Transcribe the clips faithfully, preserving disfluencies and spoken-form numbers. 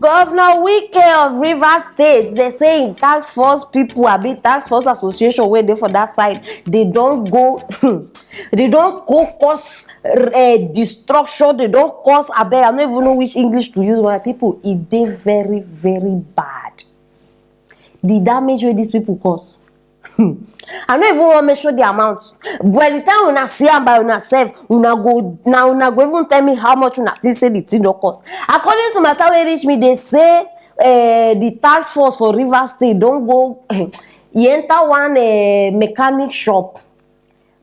Governor Wike of Rivers State, they say in task force people, abi task force association wey dey for that side, they don go, they don go cause uh, destruction. They don cause, abeg, I no even know which English to use, my people. E dey very, very bad. The damage wey these people cause. I no even wan mention the amount. By the time una see am by una sef, una go, na una go even tell me how much una think say the thing don cost. According to matter wey reach me, they say uh, the task force for Rivers State don go, e enter one uh, mechanic shop,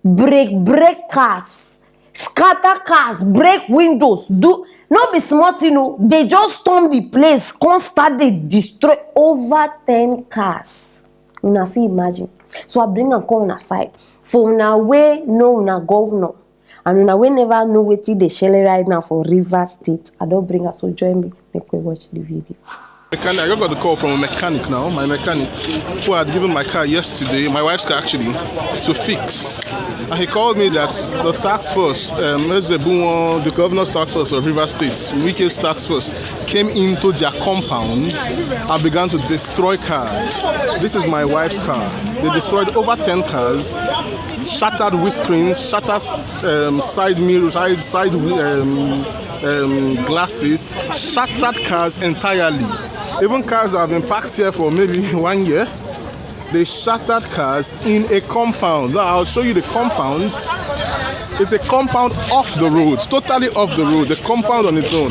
break break cars, scatter cars, break windows, do, no be small thing o. They just storm the place, come start dey destroy over ten cars. Una fit imagine? So I bring am come una side. For una wey know una governor, and una wey never know wetin dey shele right now for Rivers State, I don bring am, so join me, make we watch the video. Mechanic, I just got the call from a mechanic now. My mechanic, who had given my car yesterday, my wife's car actually, to fix. And he called me that the task force, um, Ezebunwo, the governor's task force of Rivers State, Wike's task force, came into their compound and began to destroy cars. This is my wife's car. They destroyed over ten cars, shattered windscreens, shattered um, side mirrors, side, side um, um, glasses, shattered cars entirely. Even cars that have been parked here for maybe one year, they shattered cars in a compound. Now I'll show you the compound. It's a compound off the road, totally off the road, the compound on its own.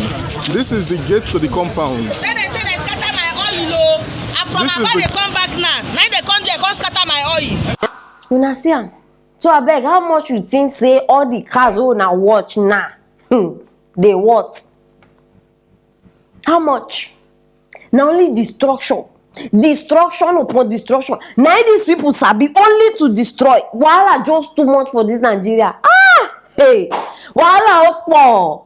This is the gate to the compound. Say they say they scatter my oil o. I from This is Aba the- dey come back now. Now they come there come scatter my oil. Una see am? So abeg, how much you think say all the cars wey una watch now, hmm, dey worth? How much? Na only destruction, destruction upon destruction. Na im these people sabi, only to destroy. Wahala just too much for this Nigeria. Ah, hey, wahala ó pọ̀.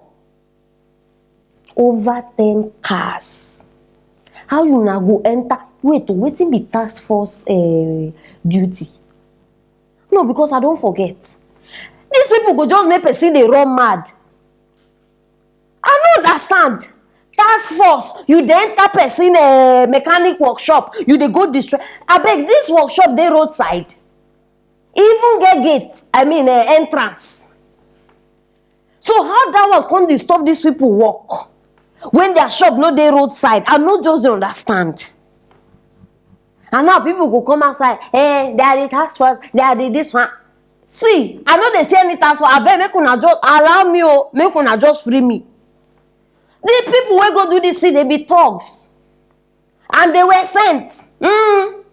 Over ten cars. How una go enter? Wait o, wetin be task force uh, duty? No, because I don forget. These people go just make person dey run mad. I no understand. Task force, you dey enter person uh, mechanic workshop, you dey go destroy. Abeg, this workshop dey roadside. E even get gate, I mean uh, entrance. So how that one come disturb these people work when their shop no dey roadside? I no just dey understand. And now people go come outside, eh, they are the task force, they are the this one. See, I no dey see any task force. Abeg, make una just allow me o, make una just free me. The people wey go do this thing, they be thugs. And they were sent. Mm.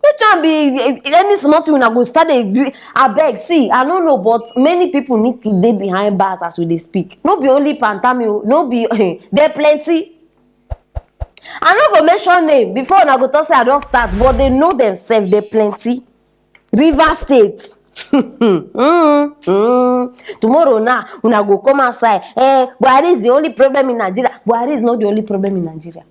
Which one be eh, any small thing una go start dey do? Abeg, see, I no know, but many people need to dey behind bars as we dey speak. No be only Pantami o, no be there plenty. I no go mention name before una go talk say I don start, but they know themselves, they plenty. Rivers State. Mm, mm. Tomorrow now, una go come outside. Eh, Buhari is the only problem in Nigeria. Buhari is not the only problem in Nigeria.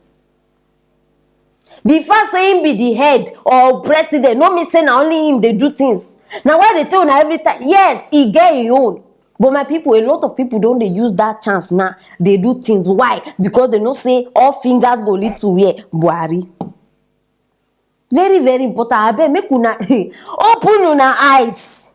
The fact say him be the head or president no mean say na only him dey do things. Na why they tell una every time. Yes, e get him own. But my people, a lot of people don dey use that chance now. They do things. Why? Because they know say all fingers go lead to where? Buhari. Very, very important. Abeg, make una open una eyes.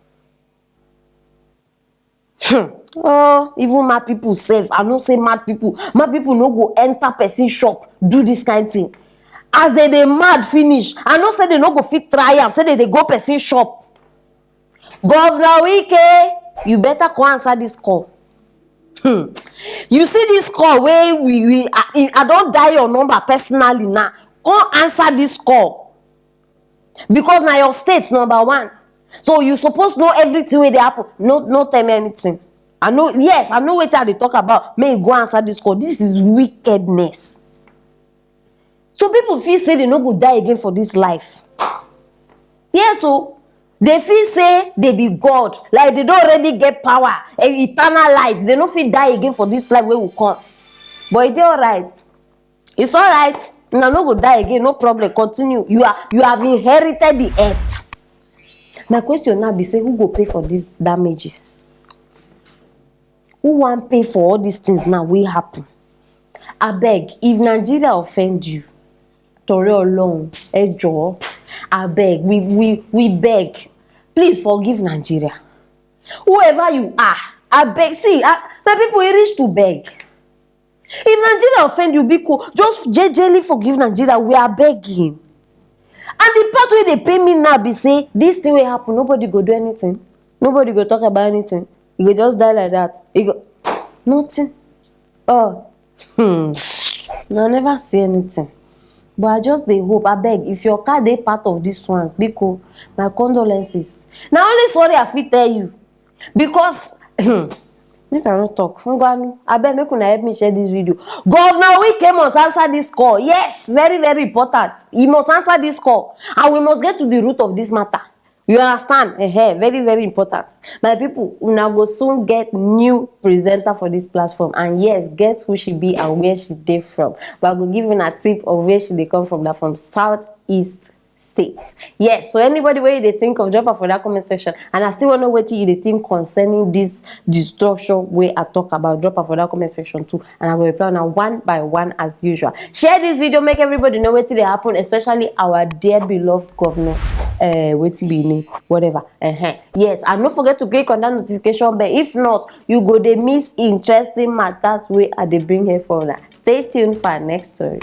Hmm. Oh, even mad people sef. I know say mad people, mad people no go enter person shop do this kind thing. As they dey mad finish, I know say they no go fit try am. Say they dey go person shop. Governor Wike, you better come answer this call. Hmm. You see this call wey we we I, I don dial your number personally now. Come answer this call because na your state number one. So you suppose know everything wey dey happen. No, no tell me anything. I know, yes, I know wetin I dey talk about. May you go answer this call. This is wickedness. So people feel say they no go die again for this life. Yes, so they feel say they be God, like they don already get power, eh, eternal life. They no fit die again for this life wey we come. But e dey alright. It's alright. Una no go die again, no problem. Continue. You are you have inherited the earth. My question now be say who go pay for these damages? Who wan pay for all these things now wey happen? Abeg, if Nigeria offend you, torí Ọlọ́run, ẹ jọ̀ọ́, abeg, we we we beg, please forgive Nigeria. Whoever you are, abeg, see, ah, my people, e reach to beg. If Nigeria offend you, biko, just jejely forgive Nigeria. We are begging. And the part wey dey pain me now be say this thing wey happen, nobody go do anything. Nobody go talk about anything. You go just die like that. You go nothing. Oh, hmm. No, I never see anything. But I just dey hope. Abeg, if your car dey part of these ones, biko, my condolences. Na only sorry I fit tell you, because make I no talk. Ngwanu, abeg, make una help me share this video. Governor Wike must answer this call. Yes, very, very important. He must answer this call, and we must get to the root of this matter. You understand? Ehe, very, very important. My people, una go soon get new presenter for this platform. And yes, guess who she be and where she dey from. But I go give una tip of where she dey come from. Na from Southeast State. Yes, so anybody wey you dey think of, drop am for that comment section. And I still wan know wetin you dey think concerning this destruction wey I talk about. Drop am for that comment section too. And I go reply una one by one as usual. Share this video, make everybody know wetin dey happen, especially our dear beloved governor, uh, wetin be him name, whatever. Uh-huh. Yes, and no forget to click on that notification bell. If not, you go dey miss interesting matters wey I dey bring here for una. Stay tuned for our next story.